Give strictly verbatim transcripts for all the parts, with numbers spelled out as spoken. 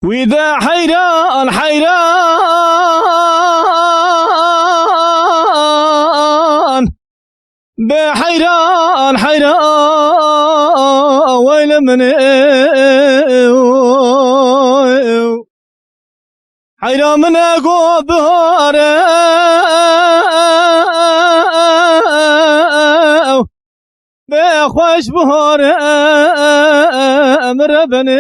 Wî de heyran, heyran, bê heyran, heyran, wey li min ê. Heyran min e go bihar e, bê xweş bihar e, min re benê.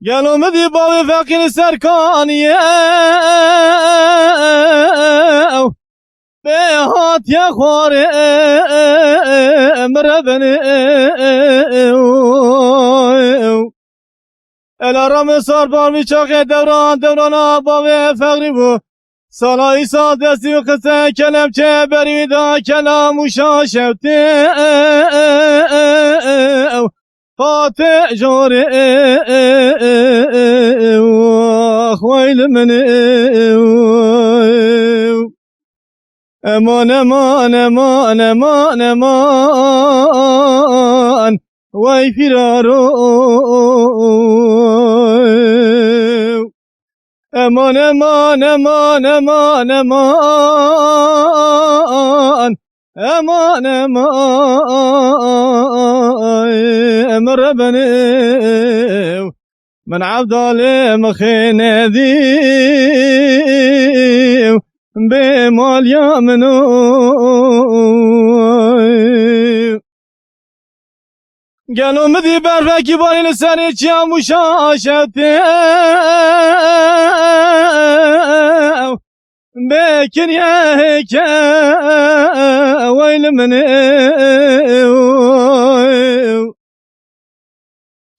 Gelo min dî bavê feqîr serkaniye, bê hatiye xwarê, min re benê. Ela ram sar bar vî çaxê dewran, dewrana bavê feqîr bû. Sala îsal destî xiste kelemçe, berî da kelam û şaşewtê. Qatê jorê, ax wey li min ê. Eman, eman, eman, eman, eman, wey firaro. Eman, eman, eman, eman, eman, eman, eman, min re benê. Min Evdalê mixê nedî, bê maliya min o. Gelo min dî berfekî barî li serê çiya Mûşa şewtê, bê kiriye hêke wey li min ê.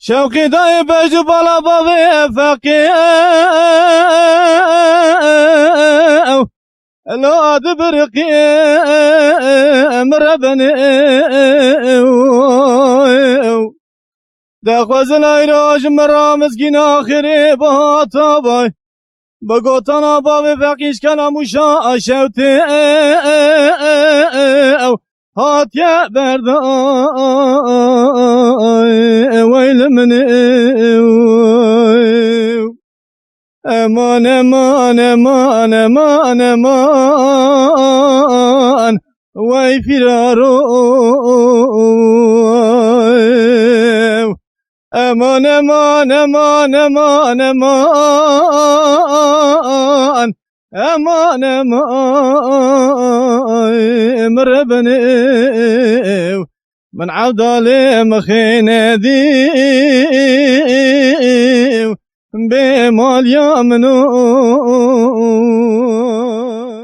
Şewqî dayê bej û bala bavê feqî, lo dibiriqî, min re benê. Dexwezin ayra ji min re mizgîna xêrê bihata bay. Bi gotana bavê feqî ji kela Mûşa şewtê, hatiye berda wey li min ê. Eman, eman, eman, eman, eman, wey firaro. Eman, eman, eman, eman, eman, eman, eman, min re benê. Min Evdalê mixê nedî, bê maliya min o.